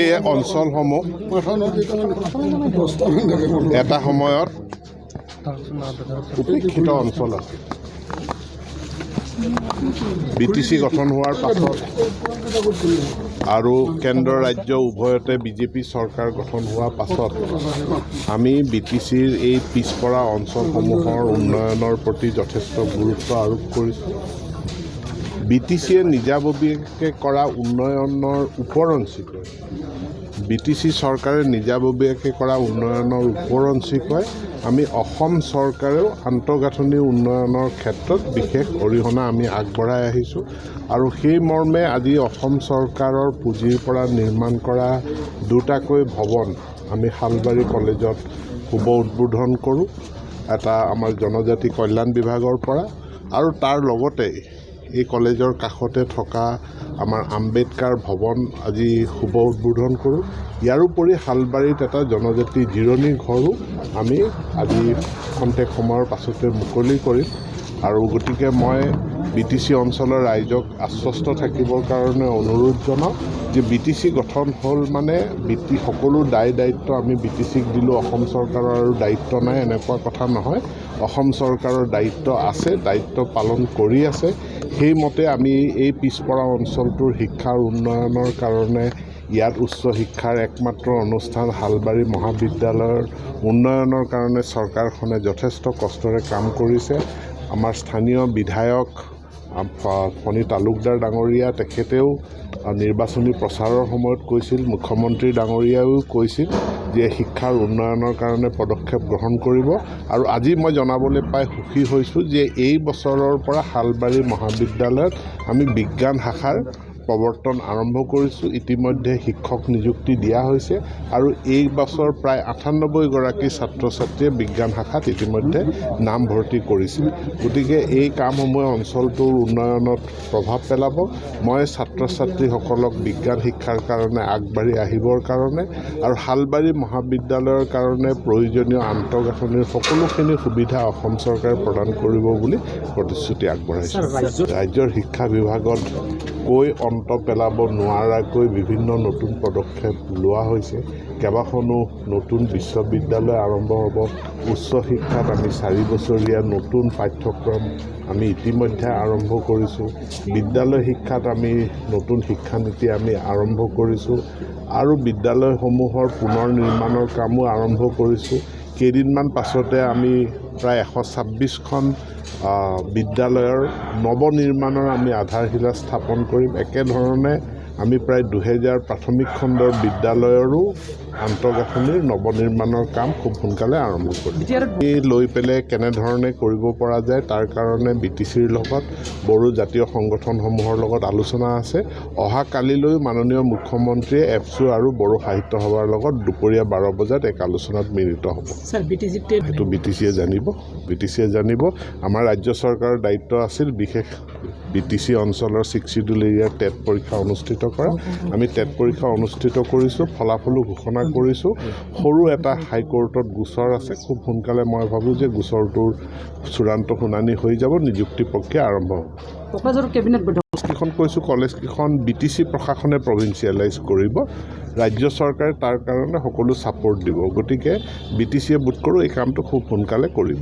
এই অঞ্চলসমূহ এটা সময়ত উপেক্ষিত অঞ্চল আছিল। বিটিচি গঠন হোৱাৰ পাছত আৰু কেন্দ্ৰ ৰাজ্য উভয়তে বিজেপি চৰকাৰ গঠন হোৱাৰ পাছত আমি বিটিচিৰ এই পিছপৰা অঞ্চলসমূহৰ উন্নয়নৰ প্ৰতি যথেষ্ট গুৰুত্ব আৰোপ কৰিছোঁ। বিটিচিয়ে নিজাববীয়াকৈ কৰা উন্নয়নৰ ওপৰঞ্চিকৈ, বিটিচি চৰকাৰে নিজাববীয়াকৈ কৰা উন্নয়নৰ ওপৰঞ্চিকৈ আমি অসম চৰকাৰেও আন্তঃগাঁথনি উন্নয়নৰ ক্ষেত্ৰত বিশেষ অৰিহণা আমি আগবঢ়াই আহিছোঁ। আৰু সেই মৰ্মে আজি অসম চৰকাৰৰ পুঁজিৰ পৰা নিৰ্মাণ কৰা দুটাকৈ ভৱন আমি শালবাৰী কলেজত শুভ উদ্বোধন কৰোঁ, এটা আমাৰ জনজাতি কল্যাণ বিভাগৰ পৰা আৰু তাৰ লগতে এই কলেজৰ কাষতে থকা আমাৰ আম্বেদকাৰ ভৱন আজি শুভ উদ্বোধন কৰোঁ। ইয়াৰোপৰি শালবাৰীত এটা জনজাতি জিৰণি ঘৰো আমি আজি খন্তেক সময়ৰ পাছতে মুকলি কৰিম। আৰু গতিকে মই বিটিচি অঞ্চলৰ ৰাইজক আশ্বস্ত থাকিবৰ কাৰণে অনুৰোধ জনাওঁ যে বিটিচি গঠন হ'ল মানে সকলো দায় দায়িত্ব আমি বিটিচিক দিলোঁ, অসম চৰকাৰৰ আৰু দায়িত্ব নাই, এনেকুৱা কথা নহয়। অসম চৰকাৰৰ দায়িত্ব আছে, দায়িত্ব পালন কৰি আছে। সেইমতে আমি এই পিছপৰা অঞ্চলটোৰ শিক্ষাৰ উন্নয়নৰ কাৰণে, ইয়াত উচ্চ শিক্ষাৰ একমাত্ৰ অনুষ্ঠান শালবাৰী মহাবিদ্যালয়ৰ উন্নয়নৰ কাৰণে চৰকাৰখনে যথেষ্ট কষ্টৰে কাম কৰিছে। আমাৰ স্থানীয় বিধায়ক ফণী তালুকদাৰ ডাঙৰীয়া, তেখেতেও নিৰ্বাচনী প্ৰচাৰৰ সময়ত কৈছিল, মুখ্যমন্ত্ৰী ডাঙৰীয়াইও কৈছিল যে শিক্ষাৰ উন্নয়নৰ কাৰণে পদক্ষেপ গ্ৰহণ কৰিব। আৰু আজি মই জনাবলৈ পাই সুখী হৈছোঁ যে এই বছৰৰ পৰা শালবাৰী মহাবিদ্যালয়ত আমি বিজ্ঞান শাখাৰ প্ৰৱৰ্তন আৰম্ভ কৰিছোঁ। ইতিমধ্যে শিক্ষক নিযুক্তি দিয়া হৈছে আৰু এই বছৰ প্ৰায় 98গৰাকী ছাত্ৰ ছাত্ৰীয়ে বিজ্ঞান শাখাত ইতিমধ্যে নাম ভৰ্তি কৰিছে। গতিকে এই কামসমূহে অঞ্চলটোৰ উন্নয়নত প্ৰভাৱ পেলাব। মই ছাত্ৰ ছাত্ৰীসকলক বিজ্ঞান শিক্ষাৰ কাৰণে আগবাঢ়ি আহিবৰ কাৰণে আৰু শালবাৰী মহাবিদ্যালয়ৰ কাৰণে প্ৰয়োজনীয় আন্তঃগাঁথনিৰ সকলোখিনি সুবিধা অসম চৰকাৰে প্ৰদান কৰিব বুলি প্ৰতিশ্ৰুতি আগবঢ়াইছোঁ। ৰাজ্যৰ শিক্ষা বিভাগত কৈ অন্ত পেলাব নোৱাৰাকৈ বিভিন্ন নতুন পদক্ষেপ লোৱা হৈছে। কেইবাখনো নতুন বিশ্ববিদ্যালয় আৰম্ভ হ'ব। উচ্চ শিক্ষাত আমি 4 বছৰীয়া নতুন পাঠ্যক্ৰম আমি ইতিমধ্যে আৰম্ভ কৰিছোঁ। বিদ্যালয় শিক্ষাত আমি নতুন শিক্ষানীতি আমি আৰম্ভ কৰিছোঁ আৰু বিদ্যালয়সমূহৰ পুনৰ নিৰ্মাণৰ কামো আৰম্ভ কৰিছোঁ। কেইদিনমান পাছতে আমি প্ৰায় 126খন বিদ্যালয়ৰ নৱনিৰ্মাণৰ আমি আধাৰশিলা স্থাপন কৰিম। একেধৰণে আমি প্ৰায় 2000 প্ৰাথমিক খণ্ডৰ বিদ্যালয়ৰো আন্তঃগাঁথনিৰ নৱনিৰ্মাণৰ কাম খুব সোনকালে আৰম্ভ কৰিম। এই লৈ পেলাই কেনেধৰণে কৰিব পৰা যায়, তাৰ কাৰণে বিটিচিৰ লগত, বড়ো জাতীয় সংগঠনসমূহৰ লগত আলোচনা আছে। অহা কালিলৈও মাননীয় মুখ্যমন্ত্ৰীয়ে এবছু আৰু বড়ো সাহিত্য সভাৰ লগত দুপৰীয়া 12 বজাত এক আলোচনাত মিলিত হ'ব। Sir, BTC TET? সেইটো বিটিচিয়ে জানিব, বিটিচিয়ে জানিব। আমাৰ ৰাজ্য চৰকাৰৰ দায়িত্ব আছিল বিশেষ বিটিচি অঞ্চলৰ ছিক্স চিডিউল এৰিয়াৰ টেট পৰীক্ষা অনুষ্ঠিত কৰা। আমি টেট পৰীক্ষা অনুষ্ঠিত কৰিছোঁ, ফলাফলো ঘোষণা কৰিছোঁ। সৰু এটা হাইকোৰ্টত গোচৰ আছে। খুব সোনকালে মই ভাবোঁ যে গোচৰটোৰ চূড়ান্ত শুনানি হৈ যাব, নিযুক্তি প্ৰক্ৰিয়া আৰম্ভ হ'ব। কোকৰাঝাৰৰ কেবিনেট বৈঠক। কেইখন কৈছোঁ, কলেজকেইখন বিটিচি প্ৰশাসনে প্ৰভিঞ্চিয়েলাইজ কৰিব, ৰাজ্য চৰকাৰে তাৰ কাৰণে সকলো ছাপৰ্ট দিব। গতিকে বিটিচিয়ে বোধ কৰোঁ এই কামটো খুব সোনকালে কৰিব।